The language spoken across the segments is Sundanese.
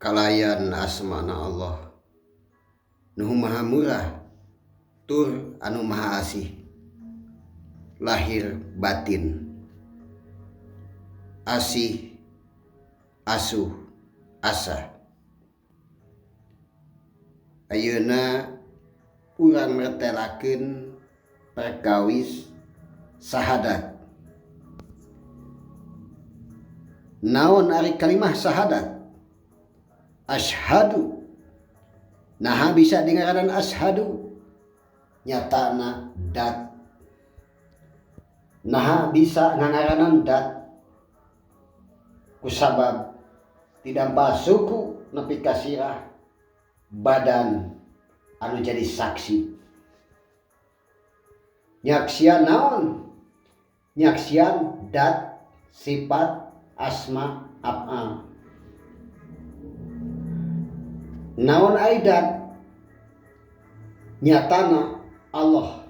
Kalayan asmana Allah Nu Maha Murah tur anu Maha Asih lahir batin asih asuh asah. Ayeuna urang mertelakeun perkawis sahadat. Naon ari kalimah sahadat? Asyhadu. Naha bisa dingaranan asyhadu? Nyatana dat. Naha bisa ngangaranan dat? Kusabab didampal suku nepi ka sirah badan anu jadi saksi. Nyaksian naon? Nyaksian dat, sifat, asma, af'al. Naon ari dat? Nyatana Allah.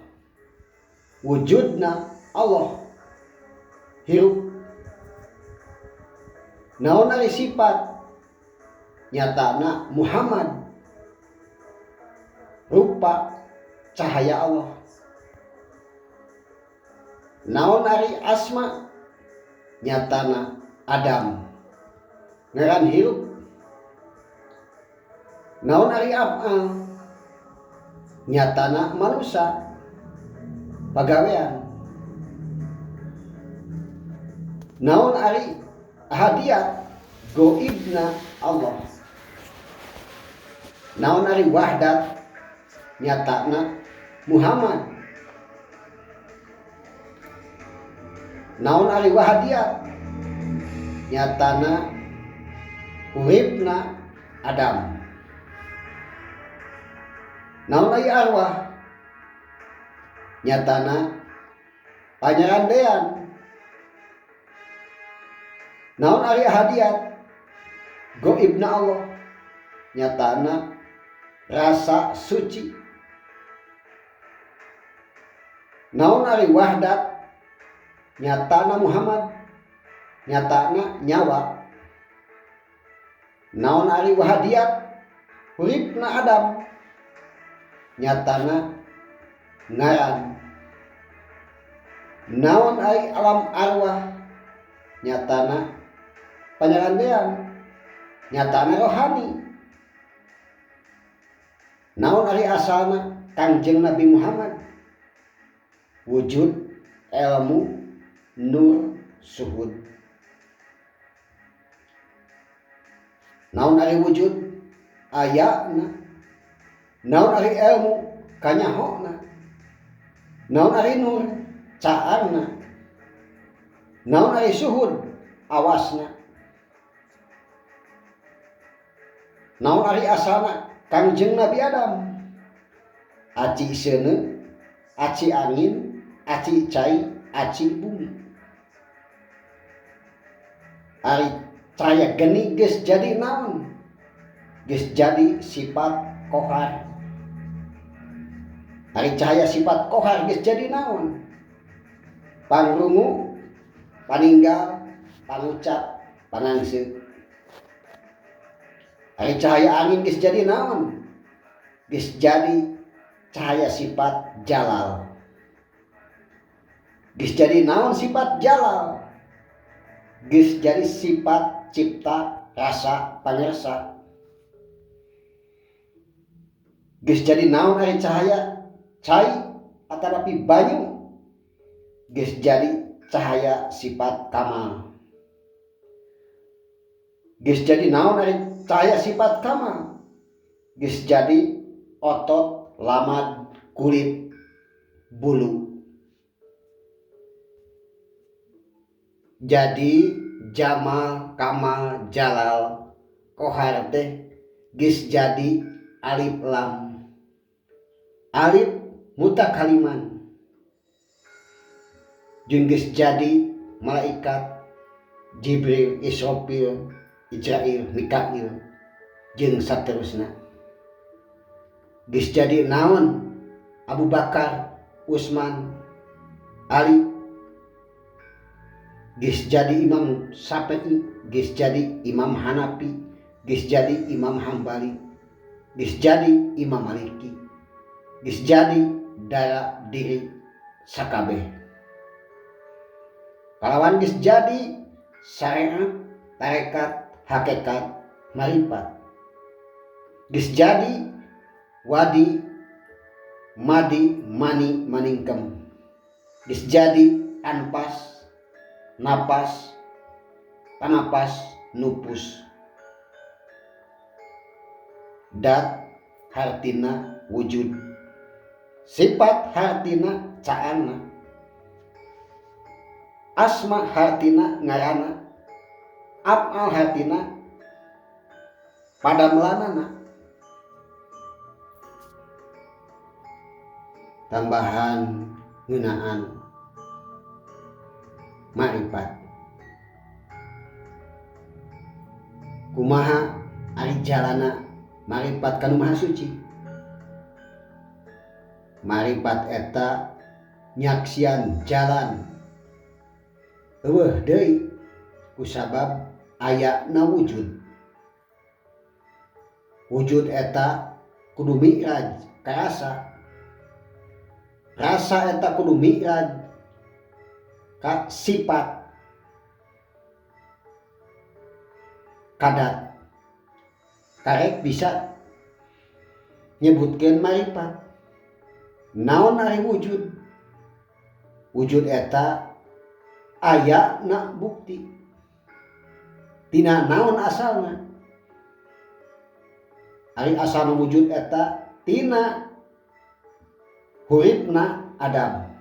Wujudna Allah. Hirup. Naon ari sifat? Nyatana Muhammad. Rupa cahaya Allah. Naon ari asma? Nyatana Adam. Ngaran hirup. Naon ari af'al? Nyatana manusa. Pagawean. Naon ari hadiat? Goibna Allah. Naon ari wahdat? Nyatana Muhammad. Naon ari wahdiat? Nyatana uripna Adam. Naon ari arwah? Nyatana panyarandean. Naon ari hadiat? Goibna Allah. Nyatana rasa suci. Naon ari wahdat? Nyatana Muhammad. Nyatana nyawa. Naon ari wahdiat? Huripna Adam. Nyatana ngaran. Naon ari alam arwah? Nyatana panyarandean. Nyatana rohani. Naon ari asalna? Kangjeng Nabi Muhammad. Wujud, ilmu, nur, suhud. Naon ari wujud? Ayana. Naon ari ilmu? Kanyahona. Naon ari nur? Caangna. Naon ari suhud? Awasna. Naon ari asalna? Kangjeng Nabi Adam. Aci seuneu, aci angin, aci cai, aci bumi. Ari caya geni geus jadi naon? Geus jadi sifat kohar. Ari cahaya sifat kohar geus jadi naon? Pangrungu, paninggal, pangucap, pangangseut. Ari cahaya angin geus jadi naon? Geus jadi cahaya sifat jalal. Geus jadi naon sifat jalal? Geus jadi sifat cipta, rasa, pangersa. Geus jadi naon ari cahaya cai atanapi banyu? Geus jadi cahaya sifat kamal. Geus jadi naon ari cahaya sifat kamal? Geus jadi otot, lamad, kulit, bulu. Jadi Jamal, Kamal, Jalal, Kohar teh geus jadi alif lam. Alif mutakaliman. Jeung geus jadi malaikat Jibril, Israfil, Ijrail, Mikail jeung saterusna. Geus jadi naon Abu Bakar, Utsman, Ali. Geus jadi Imam Syafi'i, geus jadi Imam Hanafi, Geus jadi Imam Hambali, geus jadi Imam Maliki, geus jadi dara diri sakabeh. Kalawan geus jadi syariat, tarekat, hakikat, maripat. Geus jadi wadi, madi, mani, maningkem. Geus jadi anpas, napas, panapas, nupus. Dat hartina wujud, sifat hartina caana, asma hartina ngarana, af'al hartina padamelanana. Tambahan ngeunaan maripat. Kumaha ari jalana maripat kanu maha suci? Maripat eta nyaksian jalan eueuh deui kusabab ayana wujud. Wujud eta kudu mi'raj karasa, rasa eta kudu mi'raj ka sifat kadat. Karek bisa nyebutkeun maripat. Naon ari wujud? Wujud eta ayana bukti. Tina naon asalna? Ari asalna wujud eta tina huripna Adam.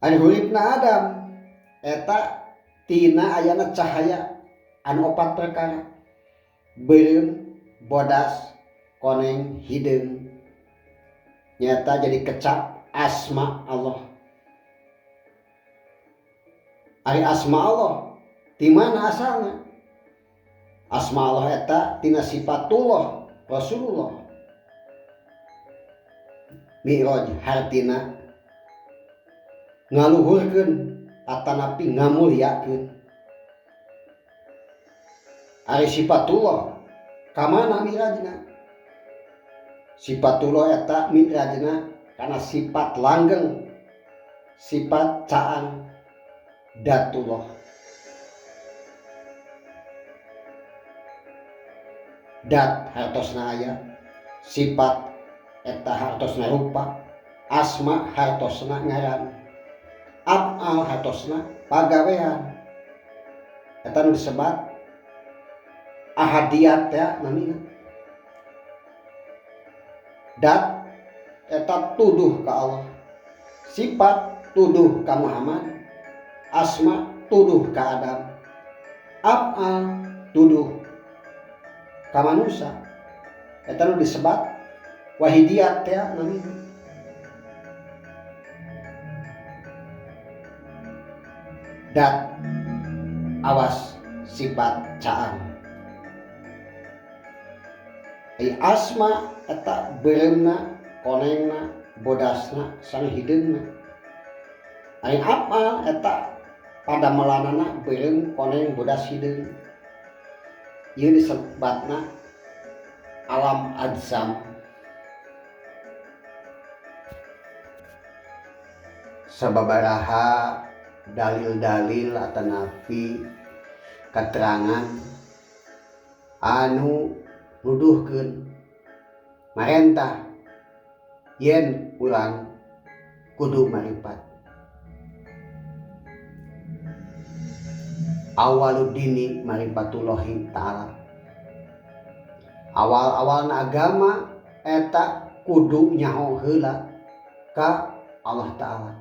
Ari huripna Adam eta tina ayana cahaya anu opat perkara: beureum, bodas, koneng, hideung. Nyata jadi kecap asma Allah. Ari asma Allah di mana asalna? Asma Allah eta tina sifatullah Rasulullah. Mi'raj hartina ngaluhurkeun atanapi ngamulyakeun. Ari sifatullah kamana mi'rajna? Sifatullah eta mi'rajna kana sifat langgeng, sifat caang datullah. Dat hartosna aya, sifat eta hartosna rupa, asma hartosna ngaran, af'al hartosna pagawean. Eta nu disebat ahadiyat teh namina. Dat eta tuduh ka Allah, sifat tuduh ka Muhammad, asma tuduh ka Adam, af'al tuduh ka manusia. Eta nu disebat wahidiyat teh namina. Dat awas sifat caang. Ai asma eta beureumna, konengna, bodasna, sareng hideungna. Ai af'al eta padamelanana beureum, koneng, bodas, hideung. Ieu disebatna alam adzam. Sababaraha dalil-dalil atanapi keterangan anu nuduhkeun marentah yen urang kudu maripat. Awaludini maripatullahi ta'ala. Awal-awalna agama eta kudu nyaho heula ka Allah Ta'ala.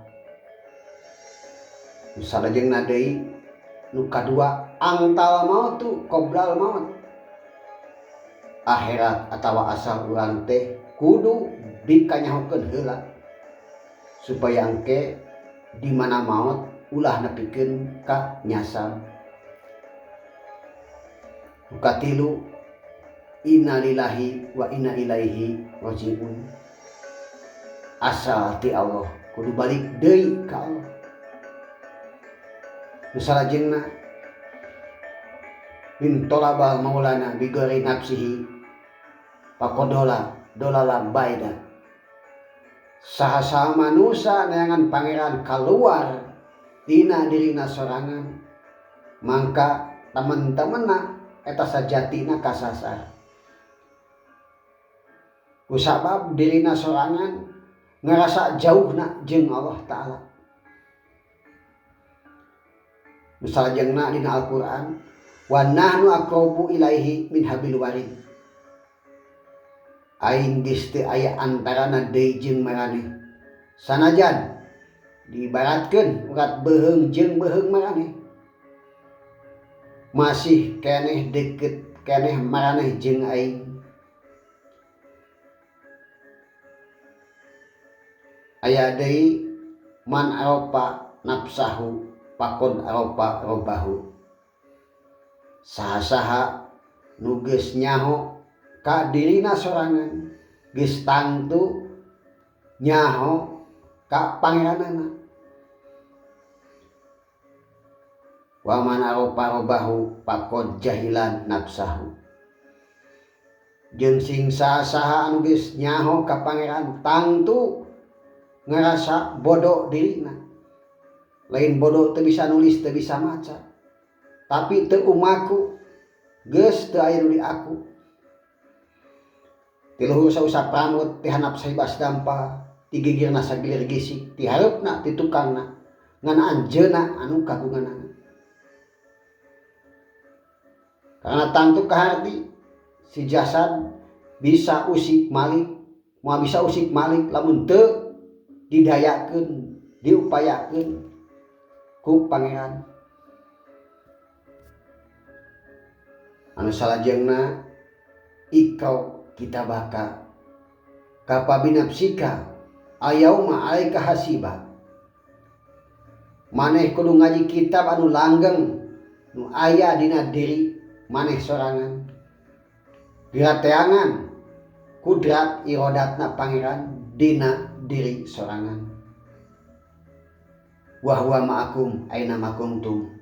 Salajengna deui nu kadua angtal mautu qoblal maut. Akhirat atawa asal urang teh kudu dikanyahokeun heula supaya engke di mana maut ulah nepikeun ka nyasar. Nu katilu innalillahi wa inna ilaihi rajiun. Asal ti Allah kudu balik deui ka Allah. Nu salajengna Min tolabal maulana bigori nafsihi pakodola dolala baida. Saha-saha manusa neangan pangeran kaluar tina dirina sorangan mangka temen-temenna eta sajatina kasasar. Kusabab dirina sorangan ngerasa jauhna jeung Allah Ta'ala. Misalajengna dina Al-Qur'an wa nahnu aqrabu ilaihi min hablil warid. Aing geus teu aya antarana deui jeung maraneh. Sanajan diibaratkeun urat beuheung jeung beuheung maraneh. Masih keneh deukeut keneh maraneh jeung aing. Aya deui man arofa nafsahu pakon arofa robahu. Saha-saha nu geus nyaho ka dirina sorangan geus tangtu nyaho ka pangeranana. Wa man arofa robahu pakon jahilan nafsahu. Jeung sing saha-saha anu geus nyaho ka pangeran tangtu ngerasa bodoh dirina. Lain bodoh teu bisa nulis, teu bisa maca, tapi teu umaku geus teu aya nu di aku. Ti luhur sausap rambut, ti handap sahibas dampa, ti gigirna sagilir gisik, ti hareupna ti tukangna, ngan anjeunna anu kagunganana. Karena tangtu kaharti si jasad bisa usik malik, moal bisa usik malik lamun teu didayakeun, diupayakeun ku pangeran. Anu salajengna ikau kita baka kapa binafsika ayauma alaika hasiba. Maneh kudu ngaji kitab anu langgeng nu aya dina diri maneh sorangan. Gerateangan kudrat irodatna pangeran dina diri sorangan. Wa huwa ma'akum aina ma kuntum.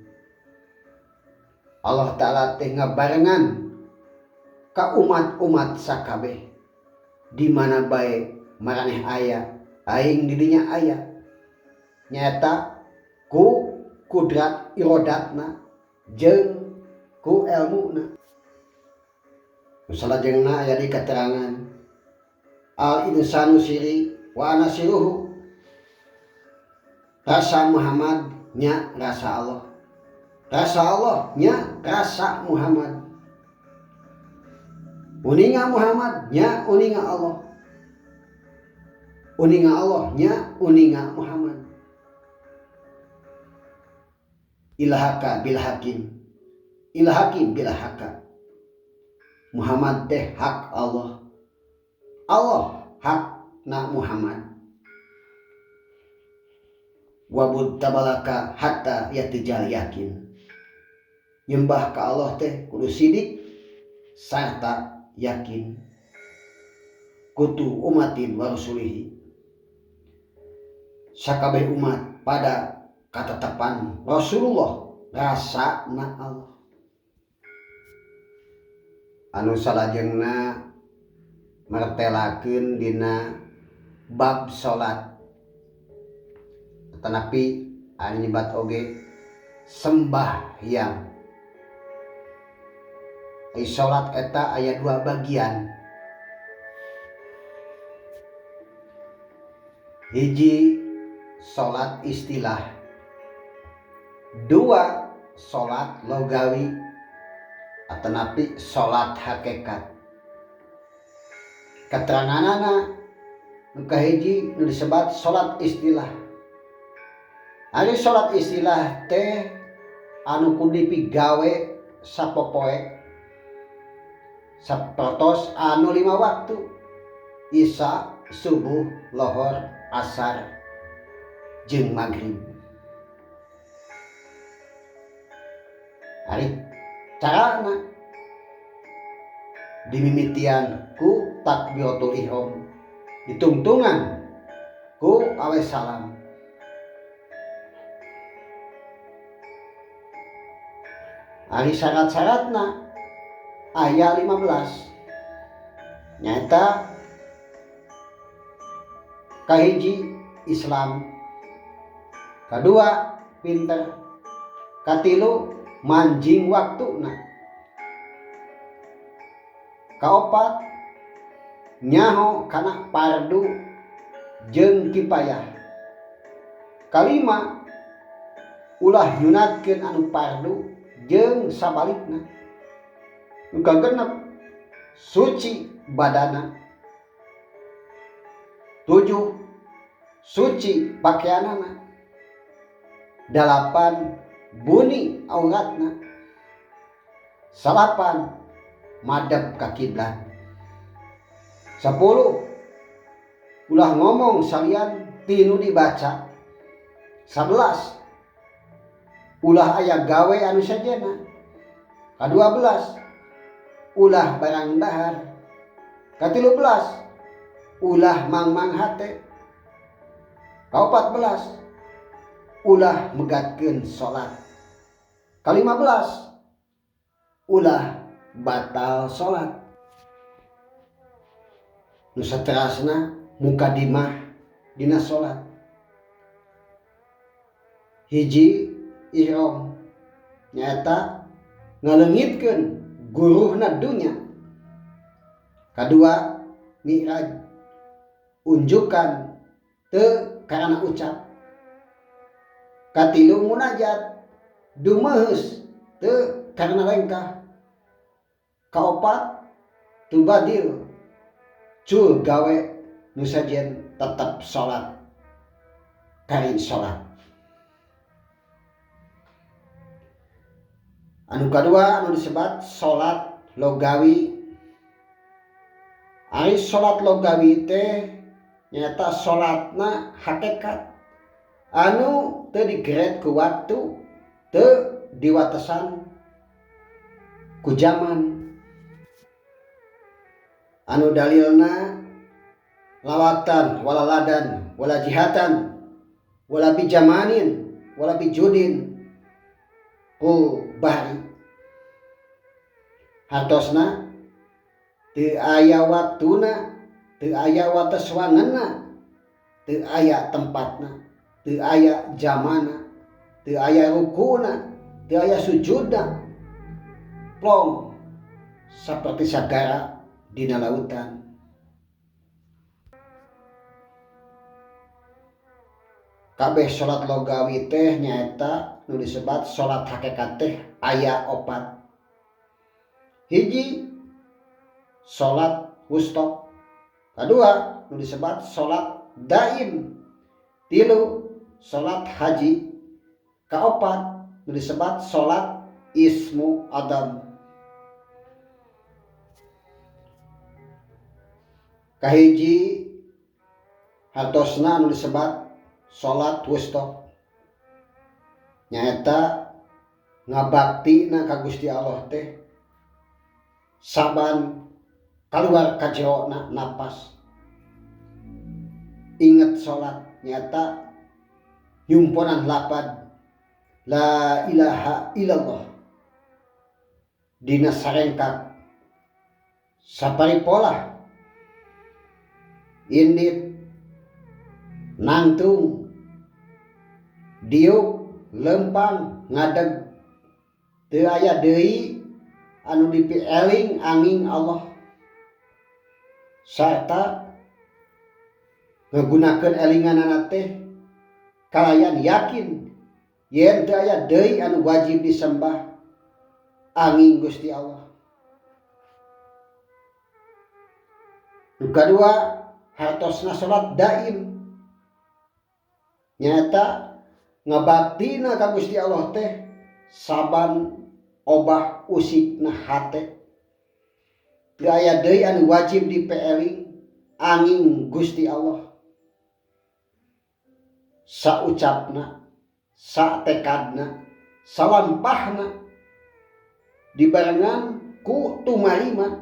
Allah Ta'ala teh ngabarengan ka umat-umat sakabeh di mana bae maraneh aya, aing di dinya aya. Nyaeta ku kudrat irodatna jeung ku elmuna. Salajengna aya di keterangan al insanu siri wa ana siruhu. Rasa Muhammad nya rasa Allah, rasa Allah nya rasa Muhammad. Uninga Muhammad nya uninga Allah, uninga Allah nya uninga Muhammad. Ilahaka bil hakim, ilahakim bil haka. Muhammad teh hak Allah, Allah hak na Muhammad. Wabud tabalaka hatta yatijal yakin. Nyembah ka Allah teh kudu sidik sarta yakin. Kutu umatin wa rusulihi. Sakabeh umat pada katetepan Rasulullah rasa na Allah. Anu salajengna mertelakeun dina bab salat. Tetapi anu nyebat oge sembahyang. Ai salat eta aya dua bagian. Hiji salat istilah, dua salat logawi atanapi salat hakikat. Keteranganana nu kahiji nu disebat salat istilah. Ari salat istilah teh anu kudu dipigawe sapopoe sapertos anu 5 waktu, isya, subuh, lohor, asar jeung magrib. Ari carana dimimitian ku takbiratul ihram, ditungtungan ku awe salam. Ari syarat-syaratna aya 15 nyaeta kahiji Islam, kadua pinter, katilu manjing waktuna, kaopat nyaho kana fardu jeung kifayah, kalima ulah nyunatkeun anu fardu jeung sabalikna, nu kagenep suci badana, 7 suci pakaianana, 8 buni auratna, 9 madep ka kiblat, 10 ulah ngomong salian tinu dibaca, 11 ulah aya gawe anu sajena, ka-12 ulah barang dahar, ka-13 ulah mangmang hate, ka-14 ulah megatkeun salat, ka-15 ulah batal salat. Nu saterasna mukadimah dina salat. Hiji ihram nyaeta ngaleungitkeun guruhna dunya. Kadua mi'raj unjukan teu karana ucap. Katilu munajat dumeheus teu karana lengkah. Kaopat tubadil cul gawe nu sajen tetep salat karin salat. Anu kadua anu disebat salat logawi. Ari salat logawi teh nyaeta salatna hakikat anu teu digeret ku waktu, teu diwatesan ku zaman. Anu dalilna lawatan wala ladan wala jihatan wala bijamanin wala bijudin ku bahri. Hartosna teu aya waktuna, teu aya wates wangenna, teu aya tempatna, teu aya zamana, teu aya rukuna, teu aya sujudna, plong saperti sagara dina lautan. Kabeh salat logawi teh nyaeta nu disebat salat hakikat teh aya 4. Hiji salat wusta, kadua nu disebat salat daim, 3 salat haji, kaopat nu disebat salat ismu adam. Kahiji hartosna anu disebat salat wusta nyaeta ngabaktina ka Gusti Allah teh saban kaluar ka jerona napas. Inget salat nyaeta nyumponan lapad la ilaha illallah dina sarengkak saparipolah indit nangtung diuk lempang ngadeg teu aya deui anu dipieling angin Allah sarta ngagunakeun elinganana teh kalayan yakin yen teu aya deui anu wajib disembah angin Gusti Allah. Nu kadua hartosna salat daim nyaeta ngabaktina ka Gusti Allah teh saban obah usikna hate teu aya deui anu wajib dipeeling angin Gusti Allah. Saucapna, satekadna, salampahna dibarengan ku tumarima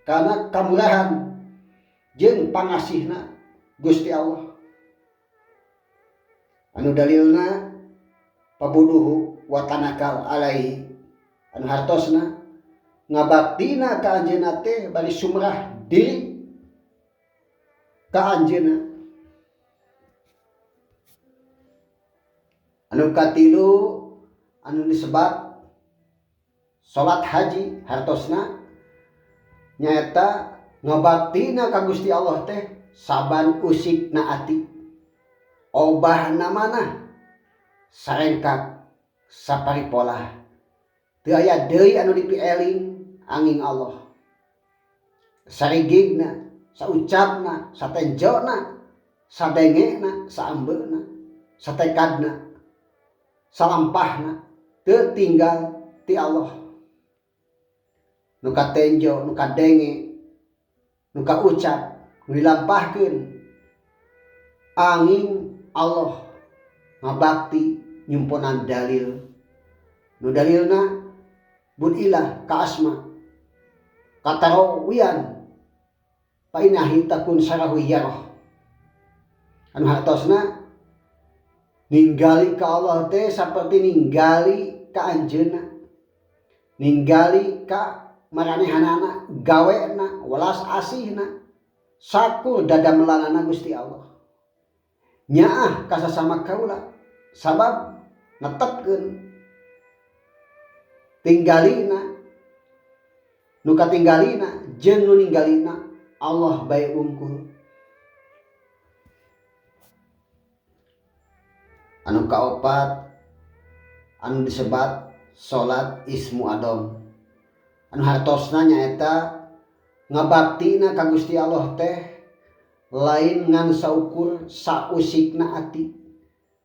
kana kamurahan jeung pangasihna Gusti Allah. Anu dalilna pabuduhu wa tanakal alaihi Anu hartosna ngabaktina ka anjeunna teh bari sumrah diri ka anjeunna. Anu katilu anu disebat salat haji hartosna nyaeta ngabaktina ka Gusti Allah teh saban usikna ati obahna manah sarengkak saparipolah teu aya deui anu dipieling angin Allah sarigigna saucapna satenjona sadengena saambeuna satekadna salampahna teu tinggal ti Allah nu katenjo nu kadenge nu kaucap nu dilampahkeun angin Allah ngabakti nyumponan dalil nu dalilna bun ilah ka asma katarawian fa inahi takun sarahu yarah anu hartosna ninggali ka Allah teh saperti ninggali ka anjeunna ninggali ka maranehanana gawena welas asihna sakur dadamelanana Gusti Allah nyaah ka sasama kaula sabab netepkeun tinggalina nu katinggalina jeung nu ninggalina Allah bae wungkul. Anu kaopat anu disebat salat ismu adom anu hartosna nyaeta ngabaktina ka Gusti Allah teh lain ngan saukur sausikna ati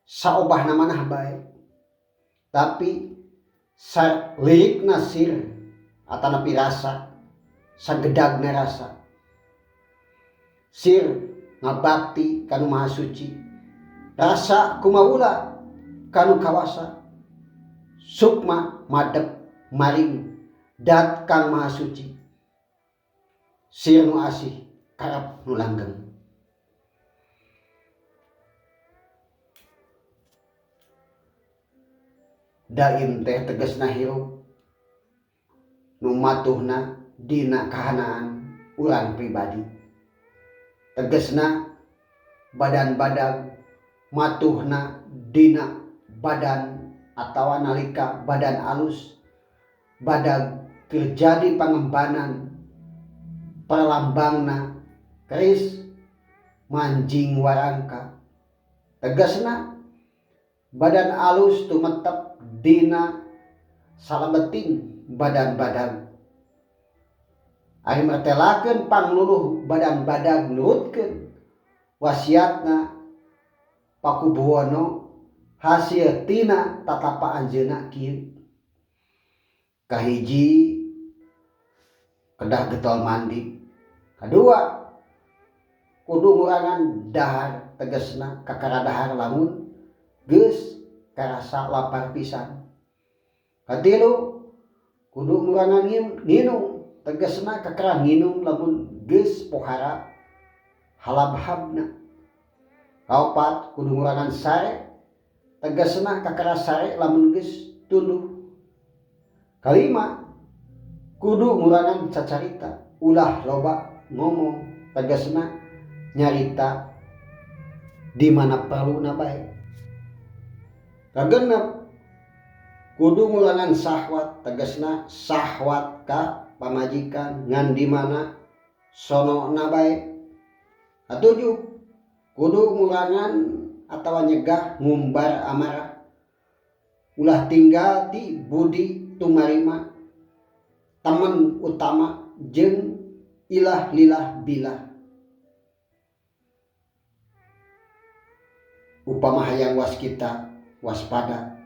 saobahna manah bae tapi salirikna sir atanapi rasa sagedagna rasa sir ngabakti kanu maha suci rasa kumaula kanu kawasa sukma madep maring dat kang maha suci sir nu asih karep nu langgeng. Daim teh tegasna hirup nu matuhna dina kahanaan urang pribadi tegasna badan badag matuhna dina badan atawa nalika badan alus badag terjadi pangembanan perlambangna keris manjing warangka tegasna badan alus tumetep dina salabeting badan badag ari mertelakeun pangluluh badan badag nurutkeun wasiatna Pakubuwono hasil tina tatapa anjeunna kieu kahiji kedah getol mandi kadua kudu ngurangan dahar tegasna kakara dahar lamun geus karasa lapar pisan katilu kudu ngurangan nginum tegasna kakara nginum lamun geus pohara halabhabna kaopat kudu ngurangan sare tegasna kakara sare lamun geus tunduh kalima kudu ngurangan cacarita ulah loba ngomong tegasna nyarita di mana perluna bae kagenep kudu ngurangan sahwat tegasna sahwat ka pamajikan ngan di mana sonona bae katujuh kudu ngurangan atawa nyegah ngumbar amarah ulah tinggal ti budi tumarima temen utama jeung ilah lilah bilah upama hayang waskita waspada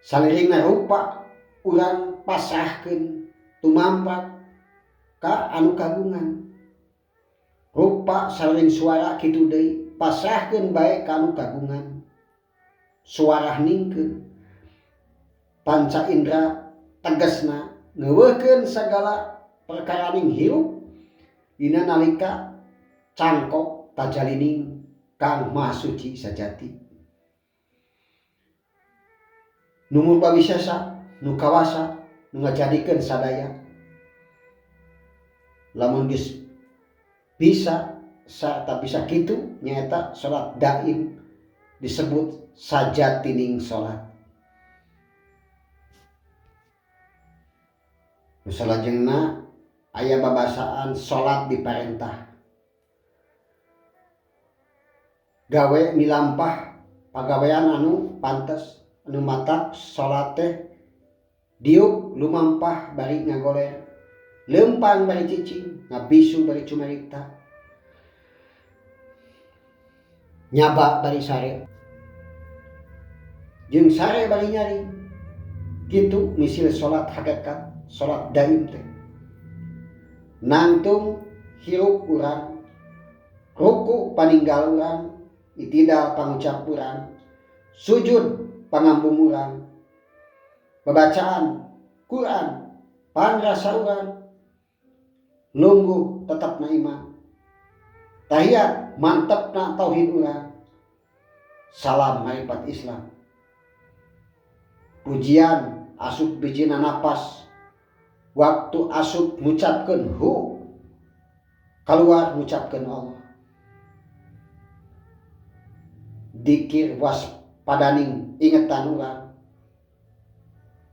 saliringna rupa urang pasrahkeun tumampak ka anu kagungan rupa saliring suara kitu deui pasrahkeun bae ka anu kagungan suara ningkeun panca indra tegasna ngeuweuhkeun sagala perkaraning hirup dina nalika cangkok tajalining kang maha suci sajati. Numur pawisesa nu kawasa nu ngajadikeun sadaya. Lamun geus bisa sarta bisa kitu nyaeta salat daim disebut sajatining salat. Nu salajengna aya babasaan salat diparentah. Gawe milampah pagawean anu pantes anu matak salat teh diuk lumampah bari ngagoler, leumpang bari cicing, ngabisu bari cumarita, nyaba bari sare, jeung sare bari nyaring. Kitu misil salat hakikat, salat daim teh. Nangtung hirup urang, ruku paninggal urang, itidal pangucap urang, sujud pangambung urang, babacaan Quran pangrasa urang, lungguh tetepna iman, tahiyat mantepna tauhid urang, salam maripat Islam, pujian asup bijina napas, waktu asup ngucapkeun hu, kaluar ngucapkeun Allah, dikir waspadaning ingetan urang,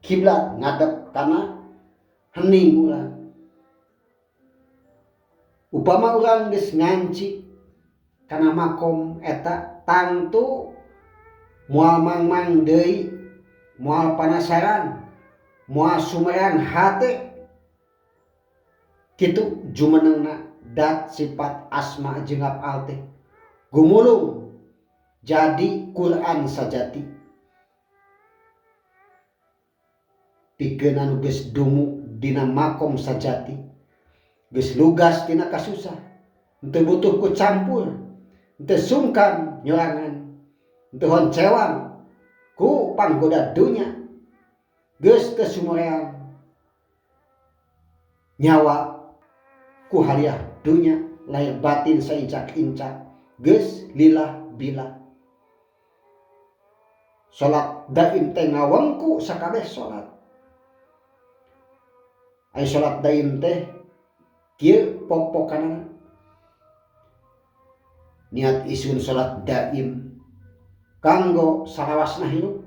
kiblat ngadep kana hening urang. Upama urang geus nganci kana makom eta tangtu moal mangmang deui, moal panasaran, moal sumerang hate. Kitu jumenengna dat sifat asma jeung afal teh gumulung jadi Quran sajati. Pikeun anu geus dumu dina makom sajati, geus lugas tina kasusah, henteu butuh ku campur, henteu sungkan nyorangan, henteu honcewang ku panggoda dunya, geus teu sumoreang nyawa ku haliah dunya, lahir batin saincak-incak, geus lillah billah. Salat daim teh ngawengku sakabeh salat. Ai salat daim teh kieu pok-pokanana. Niat isun salat daim kanggo salawasna hirup.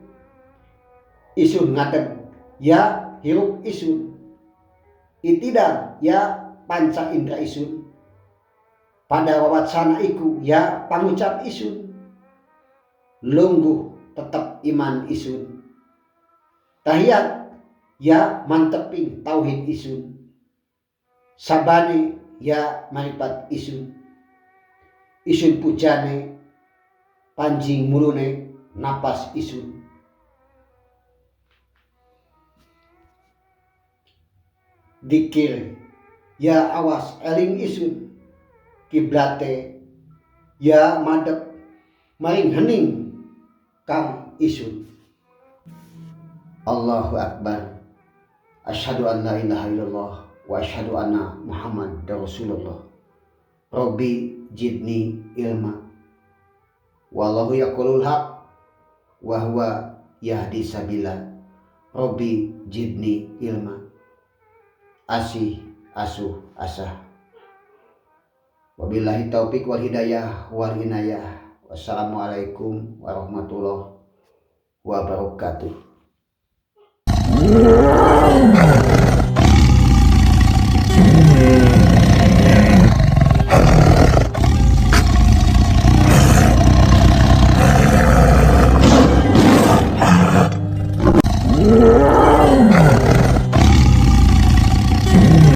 Isun ngadeg ya hirup isun. Itidal ya panca indra isun. Pada wawacana iku ya pangucap isun. Lungguh tetep iman isun. Tahiyat ya manteping tauhid isun. Sabane ya maripat isun. Isun pujane panjing mulune napas isun. Dikir ya awas eling isun. Kiblate ya madep maring hening kang isun. Allahu Akbar. Asyhadu an la ilaha illallah wa asyhadu anna Muhammad Rasulullah. Rabbi jidni ilma. Wallahu yaqulul haq wa huwa yahdi sabila. Rabbi jidni ilma. Asih asuh asah. Wabillahi taufik wal hidayah wal inayah. Wassalamualaikum warahmatullahi wabarakatuh.